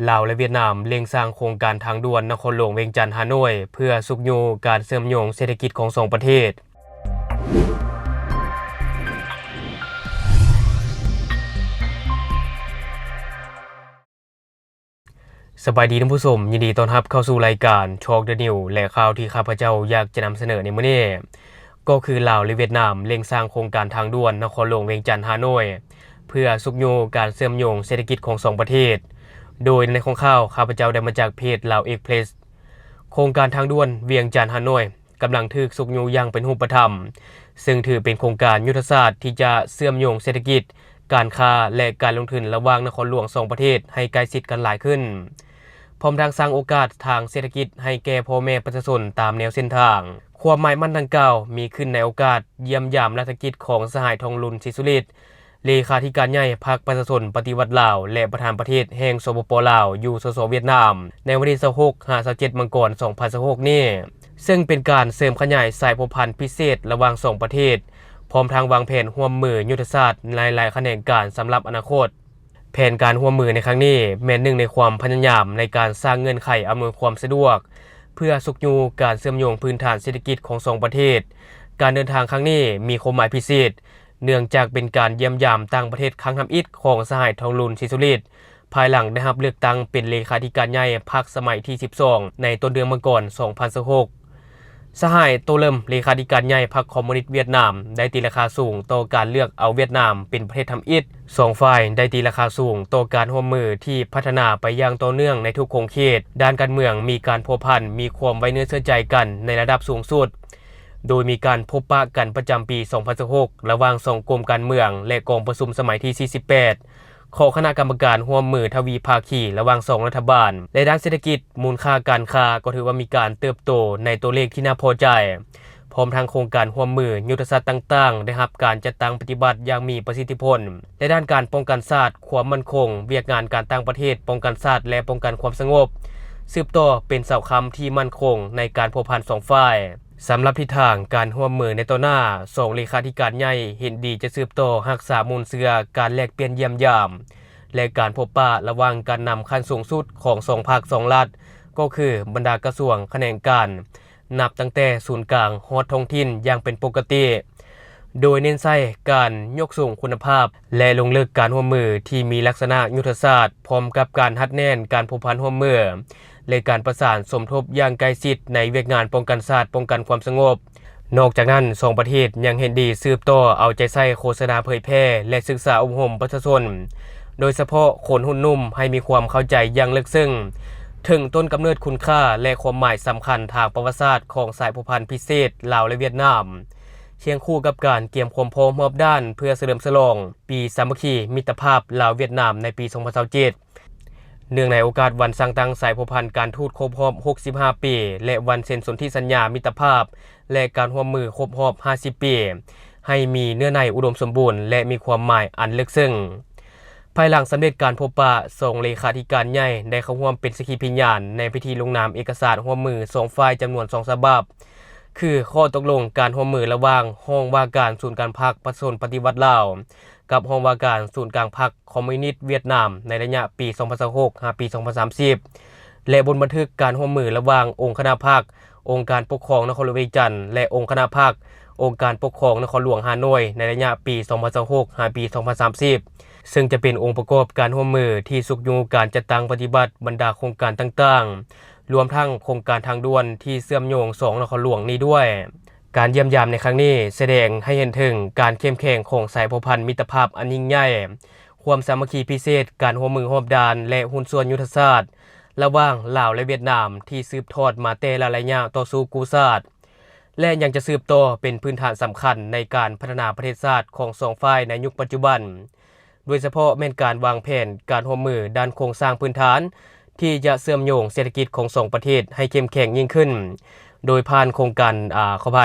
ລາວ ແລະ ຫວຽດນາມເລັ່ງສ້າງໂຄງການທາງດ່ວນນະຄອນຫຼວງວຽງຈັນ ຮ່າໂນ້ຍ ເພື່ອຊຸກຍູ້ການເຊື່ອມໂຍງເສດຖະກິດຂອງສອງປະເທດ. ສະບາຍດີທ່ານຜູ້ຊົມ, ຍິນດີຕ້ອນຮັບເຂົ້າສູ່ລາຍການ Talk the News ແລະ ຂ່າວທີ່ຂ້າພະເຈົ້າຢາກຈະນຳສະເໜີໃນມື້ນີ້ ກໍຄືລາວ ແລະ ຫວຽດນາມເລັ່ງສ້າງໂຄງການທາງດ່ວນນະຄອນຫຼວງວຽງຈັນ ຮ່າໂນ້ຍ ເພື່ອຊຸກຍູ້ການເຊື່ອມໂຍງເສດຖະກິດຂອງສອງປະເທດ. ໂດຍໃນຂອງຂ່າວ ຂ້າພະເຈົ້າໄດ້ມາຈາກເພຈ Lao Express. ໂຄງການທາງດ່ວນວຽງຈັນ ຮ່າໂນ້ຍ ກຳລັງຖືກຊຸກຍູ້ຢ່າງເປັນຮູບປະທຳ, ເຊິ່ງຖືເປັນໂຄງການຍຸດທະສາດທີ່ຈະເຊື່ອມໂຍງເສດຖະກິດ, ການຄ້າ ແລະ ການລົງທຶນລະຫວ່າງນະຄອນຫຼວງສອງປະເທດໃຫ້ໃກ້ຊິດກັນຫຼາຍຂຶ້ນ, ພ້ອມທັງສ້າງໂອກາດທາງເສດຖະກິດໃຫ້ແກ່ພໍ່ແມ່ປະຊາຊົນຕາມແນວເສັ້ນທາງ. ຄວາມໝາຍໝັ້ນດັ່ງກ່າວມີຂຶ້ນໃນໂອກາດຢ້ຽມຢາມລາຊະກິດຂອງສະຫາຍ ທອງລຸນ ສີສຸລິດ, ເລຂາທິການໃຫຍ່ພັກປະຊາຊົນປະຕິວັດລາວ ແລະ ປະທານປະເທດແຫ່ງ ສປປ ລາວ ຢູ່ ສສ ຫວຽດນາມ ໃນວັນທີຊາວຫົກ ຫາ ຊາວເຈັດ ມັງກອນ ສອງພັນຊາວຫົກນີ້, ເຊິ່ງເປັນການເສີມຂະຫຍາຍສາຍພົວພັນພິເສດລະຫວ່າງສອງປະເທດ, ພ້ອມທັງວາງແຜນຮ່ວມມືຍຸດທະສາດໃນຫຼາຍຂະແໜງການສຳລັບອະນາຄົດ. ແຜນການຮ່ວມມືໃນຄັ້ງນີ້ ແມ່ນໜຶ່ງໃນຄວາມພະຍາຍາມໃນການສ້າງເງື່ອນໄຂອຳນວຍຄວາມສະດວກ ເພື່ອຊຸກຍູ້ການເຊື່ອມໂຍງພື້ນຖານເສດຖະກິດຂອງສອງປະເທດ. ການເດີນທາງຄັ້ງນີ້ມີຄວາມໝາຍພິເສດ, ເນື່ອງຈາກເປັນການຢ້ຽມຢາມຕ່າງປະເທດຄັ້ງທຳອິດຂອງສະຫາຍ ທອງລຸນ ສີສຸລິດ ພາຍຫຼັງໄດ້ຮັບເລືອກຕັ້ງເປັນເລຂາທິການໃຫຍ່ພັກສະໄໝທີສິບສອງ ໃນຕົ້ນເດືອນມັງກອນ ສອງພັນຊາວຫົກ. ສະຫາຍ ໂຕເລິມ ເລຂາທິການໃຫຍ່ພັກຄອມມູນິດຫວຽດນາມ ໄດ້ຕີລາຄາສູງຕໍ່ການເລືອກເອົາຫວຽດນາມເປັນປະເທດທຳອິດ. ສອງຝ່າຍໄດ້ຕີລາຄາສູງຕໍ່ການຮ່ວມມືທີ່ພັດທະນາໄປຢ່າງຕໍ່ເນື່ອງໃນທຸກຂົງເຂດ. ດ້ານການເມືອງມີການພົວພັນ, ມີຄວາມໄວ້ເນື້ອເຊື່ອໃຈກັນໃນລະດັບສູງສຸດ, ໂດຍມີການພົບປະກັນປະຈຳປີສອງພັນຊາວຫົກ ລະຫວ່າງສອງກົມການເມືອງ ແລະ ກອງປະຊຸມສະໄໝທີສີ່ສິບແປດ ຂອງຄະນະກຳມະການຮ່ວມມືທະວີພາຄີລະຫວ່າງສອງລັດຖະບານ. ໃນດ້ານເສດຖະກິດ, ມູນຄ່າການຄ້າກໍຖືວ່າມີການເຕີບໂຕໃນຕົວເລກທີ່ໜ້າພໍໃຈ, ພ້ອມທັງໂຄງການຮ່ວມມືຍຸດທະສາດຕ່າງໆ ໄດ້ຮັບການຈັດຕັ້ງປະຕິບັດຢ່າງມີປະສິດທິຜົນ. ໃນດ້ານການປ້ອງກັນຊາດ, ຄວາມໝັ້ນຄົງ, ວຽກງານການຕ່າງປະເທດ, ປ້ອງກັນຊາດ ແລະ ປ້ອງກັນຄວາມສະຫງົບ ສືບຕໍ່ເປັນເສົາຄ້ຳທີ່ໝັ້ນຄົງໃນການພົວພັນສອງຝ່າຍ. ສຳລັບທິດທາງການຮ່ວມມືໃນຕໍ່ໜ້າ, ສອງເລຂາທິການໃຫຍ່ເຫັນດີຈະສືບຕໍ່ຮັກສາມູນເຊື້ອການແລກປ່ຽນຢ້ຽມຢາມ ແລະ ການພົບປະລະຫວ່າງການນຳຂັ້ນສູງສຸດຂອງສອງພັກສອງລັດ, ກໍຄືບັນດາກະຊວງຂະແໜງການ, ນັບຕັ້ງແຕ່ສູນກາງຮອດທ້ອງຖິ່ນຢ່າງເປັນປົກກະຕິ, ໂດຍເນັ້ນໃສ່ການຍົກສູງຄຸນນະພາບ ແລະ ລົງເລິກການຮ່ວມມືທີ່ມີລັກສະນະຍຸດທະສາດ, ພ້ອມກັບການຮັດແໜ້ນການພົວພັນຮ່ວມມື ແລະ ການປະສານສົມທົບຢ່າງໃກ້ຊິດໃນວຽກງານປ້ອງກັນຊາດ, ປ້ອງກັນຄວາມສະຫງົບ. ນອກຈາກນັ້ນ, ສອງປະເທດຍັງເຫັນດີສືບຕໍ່ເອົາໃຈໃສ່ໂຄສະນາເຜີຍແຜ່ ແລະ ສຶກສາອົບຮົມປະຊາຊົນ, ໂດຍສະເພາະຄົນຮຸ່ນໜຸ່ມ, ໃຫ້ມີຄວາມເຂົ້າໃຈຢ່າງເລິກເຊິ່ງເຖິງຕົ້ນກຳເນີດ, ຄຸນຄ່າ ແລະ ຄວາມໝາຍສຳຄັນທາງປະຫວັດສາດຂອງສາຍພົວພັນພິເສດລາວ ແລະ ຫວຽດນາມ, ຄຽງຄູ່ກັບການກຽມຄວາມພ້ອມຮອບດ້ານເພື່ອສະເຫຼີມສະຫຼອງປີສາມັກຄີມິດຕະພາບລາວ-ຫວຽດນາມໃນປີສອງພັນຊາວເຈັດ. ເນື່ອງໃນໂອກາດວັນສ້າງຕັ້ງສາຍພົວພັນການທູດຄົບຮອບຫົກສິບຫ້າປີ ແລະ ວັນເຊັນສົນທິສັນຍາມິດຕະພາບ ແລະ ການຮ່ວມມືຄົບຮອບຫ້າສິບປີ, ໃຫ້ມີເນື້ອໃນອຸດົມສົມບູນ ແລະ ມີຄວາມໝາຍອັນເລິກເຊິ່ງ. ພາຍຫຼັງສຳເລັດການພົບປະ, ສອງເລຂາທິການໃຫຍ່ໄດ້ເຂົ້າຮ່ວມເປັນສັກຂີພິຍານໃນພິທີລົງນາມເອກະສານຮ່ວມມືສອງຝ່າຍຈຳນວນສອງສະບັບ, ຄືຂໍ້ຕົກລົງການຮ່ວມມືລະຫວ່າງຫ້ອງວ່າການສູນກາງພັກປະຊາຊົນປະຕິວັດລາວ ກັບຫ້ອງວ່າການສູນກາງພັກຄອມມູນິດຫວຽດນາມໃນໄລຍະປີສອງພັນຊາວຫົກ ຫາປີສອງພັນສາມສິບ ແລະ ບົດບັນທຶກການຮ່ວມມືລະຫວ່າງອົງຄະນະພັກ, ອົງການປົກຄອງນະຄອນຫຼວງວຽງຈັນ ແລະ ອົງຄະນະພັກ, ອົງການປົກຄອງນະຄອນຫຼວງຮ່າໂນ້ຍໃນໄລຍະປີສອງພັນຊາວຫົກ ຫາປີສອງພັນສາມສິບ ເຊິ່ງຈະເປັນອົງປະກອບການຮ່ວມມືທີ່ຊຸກຍູ້ການຈັດຕັ້ງປະຕິບັດບັນດາໂຄງການຕ່າງໆ, ລວມທັງໂຄງການທາງດ່ວນທີ່ເຊື່ອມໂຍງສອງນະຄອນຫຼວງນີ້ດ້ວຍ. ການຢ້ຽມຢາມໃນຄັ້ງນີ້ສະແດງໃຫ້ເຫັນເຖິງການເຂັ້ມແຂງຂອງສາຍພົວພັນມິດຕະພາບອັນຍິ່ງໃຫຍ່, ຄວາມສາມັກຄີພິເສດ, ການຮ່ວມມືຮອບດ້ານ ແລະ ຫຸ້ນສ່ວນຍຸດທະສາດລະຫວ່າງລາວ ແລະ ຫວຽດນາມ ທີ່ສືບທອດມາແຕ່ລະໄລຍະຕໍ່ສູ້ກູ້ຊາດ ແລະ ຍັງຈະສືບຕໍ່ເປັນພື້ນຖານສຳຄັນໃນການພັດທະນາປະເທດຊາດຂອງສອງຝ່າຍໃນຍຸກປັດຈຸບັນ. ໂດຍສະເພາະແມ່ນການວາງແຜນການຮ່ວມມືດ້ານໂຄງສ້າງພື້ນຖານ ທີ່ຈະເຊື່ອມໂຍງເສດຖະກິດຂອງສອງປະເທດໃຫ້ເຂັ້ມແຂງຍິ່ງຂຶ້ນ, ໂດຍຜ່ານໂຄງການ, ອາ, ຂໍອະໄພ,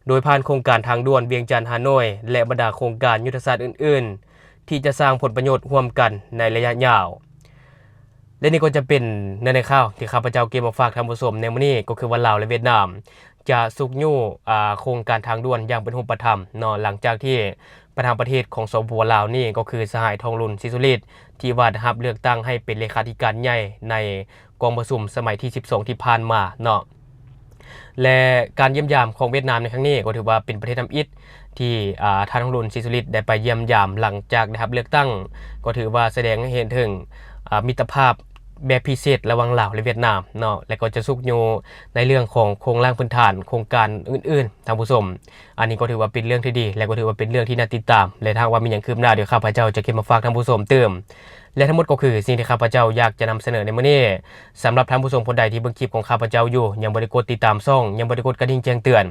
ໂດຍຜ່ານໂຄງການທາງດ່ວນວຽງຈັນ-ຮ່າໂນ້ຍ ແລະ ບັນດາໂຄງການຍຸດທະສາດອື່ນໆ ທີ່ຈະສ້າງຜົນປະໂຫຍດຮ່ວມກັນໃນໄລຍະຍາວ. ແລະ ນີ້ກໍຈະເປັນເນື້ອໃນຂ່າວທີ່ຂ້າພະເຈົ້າເກັບມາຝາກທ່ານຜູ້ຊົມໃນມື້ນີ້, ກໍຄືວ່າລາວ ແລະ ຫວຽດນາມ ຈະຊຸກຍູ້, ອາ, ໂຄງການທາງດ່ວນຢ່າງເປັນຮູບປະທຳເນາະ, ຫຼັງຈາກທີ່ ປະທານປະເທດຂອງ ສປປ ລາວ ນີ້ ກໍຄືສະຫາຍ ທອງລຸນ ສີສຸລິດ ທີ່ວ່າໄດ້ຮັບເລືອກຕັ້ງໃຫ້ເປັນເລຂາທິການໃຫຍ່ໃນກອງປະຊຸມສະໄໝທີສິບສອງທີ່ຜ່ານມາເນາະ. ແລະ ການຢ້ຽມຢາມຂອງຫວຽດນາມໃນຄັ້ງນີ້ ກໍຖືວ່າເປັນປະເທດທຳອິດທີ່ ອ່າ ທ່ານ ທອງລຸນ ສີສຸລິດ ໄດ້ໄປຢ້ຽມຢາມ ຫຼັງຈາກໄດ້ຮັບເລືອກຕັ້ງ, ກໍຖືວ່າສະແດງໃຫ້ເຫັນເຖິງ ອ່າ ມິດຕະພາບແບບພິເສດລະຫວ່າງລາວ ແລະ ຫວຽດນາມເນາະ ແລະ ກໍຈະຊຸກຍູ້ໃນເລື່ອງຂອງໂຄງລ່າງພື້ນຖານໂຄງການອື່ນໆ ທ່ານຜູ້ຊົມ. ອັນນີ້ກໍຖືວ່າເປັນເລື່ອງທີ່ດີ ແລະ ກໍຖືວ່າເປັນເລື່ອງທີ່ໜ້າຕິດຕາມ ແລະ ຖ້າຫາກວ່າມີຫຍັງຄືບໜ້າ ດຽວຂ້າພະເຈົ້າຈະເກັບມາຝາກທ່ານຜູ້ຊົມຕື່ມ. ແລະ ທັງໝົດກໍຄືສິ່ງທີ່ຂ້າພະເຈົ້າຢາກຈະນຳສະເໜີໃນມື້ນີ້. ສຳລັບທ່ານຜູ້ຊົມຄົນໃດທີ່ເບິ່ງຄລິບຂອງຂ້າພະເຈົ້າຢູ່ ຍັງບໍ່ໄດ້ກົດຕິດຕາມຊ່ອງ ຍັງບໍ່ໄດ້ກົດກະດິ່ງແຈ້ງເຕືອນ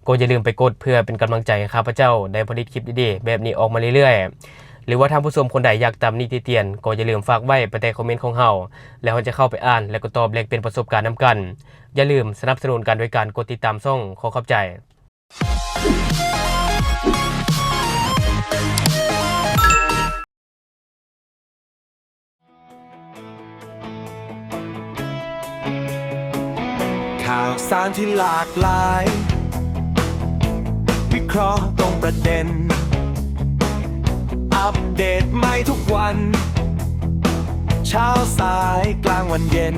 ກໍຢ່າລືມໄປກົດເພື່ອເປັນກຳລັງໃຈໃຫ້ຂ້າພະເຈົ້າໄດ້ຜະລິດຄລິບດີໆແບບນີ້ອອກມາເລື້ອຍໆ. ຫຼືວ່າທ່ານຜູ້ຊົມຄົນໃດຢາກຕຳໜິຕິຕຽນ ກໍຢ່າລືມຝາກໄວ້ພາຍໃຕ້ຄອມເມັນຂອງເຮົາ ແລ້ວເຮົາຈະເຂົ້າໄປອ່ານ ແລະ ກໍຕອບແລກປ່ຽນປະສົບການນຳກັນ. ຢ່າລືມສະໜັບສະໜູນກັນໂດຍການກົດຕິດຕາມຊ່ອງ. ຂໍຂອບໃຈ. ຂ່າວສານທີ່ຫຼາກຫຼາຍ ວິເຄາະຕຣົງປະເດັນ ອັບເດດໃໝ່ທຸກວັນ ເຊົ້າສາຍກາງວັນເຢັນ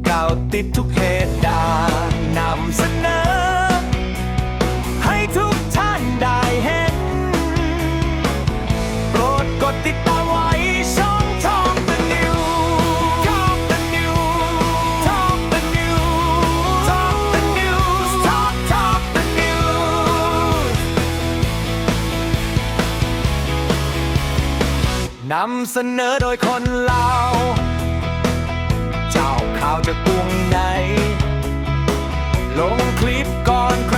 ກ່າວຕິດທຸກເຫດການ ນຳສະເໜີໃຫ້ທຸກທ່ານໄດ້ເຫັນ. ໂປດກົດຕິດຕາມໄວ້ຊ່ອງ Talk the News Talk the News Talk the News Talk the News Talk Talk the News ນຳສະເໜີໂດຍຄົນລາວ ເຈົ້າຂ່າວຈາກກຸງໃນ ລົງຄລິບກ່ອນໃຜ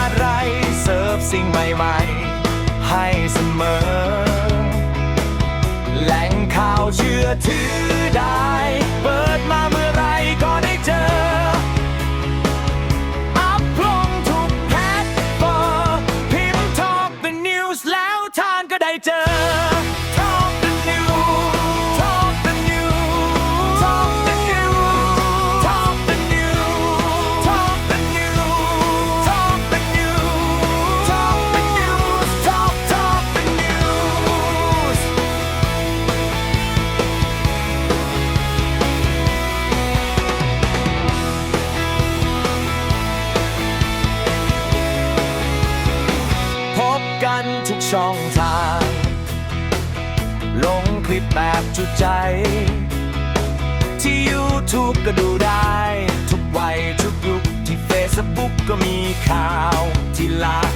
ເສີບສິ່ງໃໝ່ໆໃຫ້ສະເໝີ ແຫຼ່ງຂ່າວເຊື່ອຖືໄດ້ ເປີດມາເມື່ອໃດກໍໄດ້ເຈີ ອັບລົງທຸກແພັດຟອມ ພິມ Talk the News ແລ້ວທ່ານກໍໄດ້ເຈີ Talk the News Talk the News Talk the News Talk the News Talk the News Talk the News Talk Talk the News ພົບກັນທຸກຊ່ອງທາງ ລົງຄລິບແບບຈຸໃຈ ທີ່ YouTube ກໍດູໄດ້ ທຸກໄວທຸກຍຸກ ທີ່ Facebook ກໍມີຂ່າວທີ່ຫຼາກ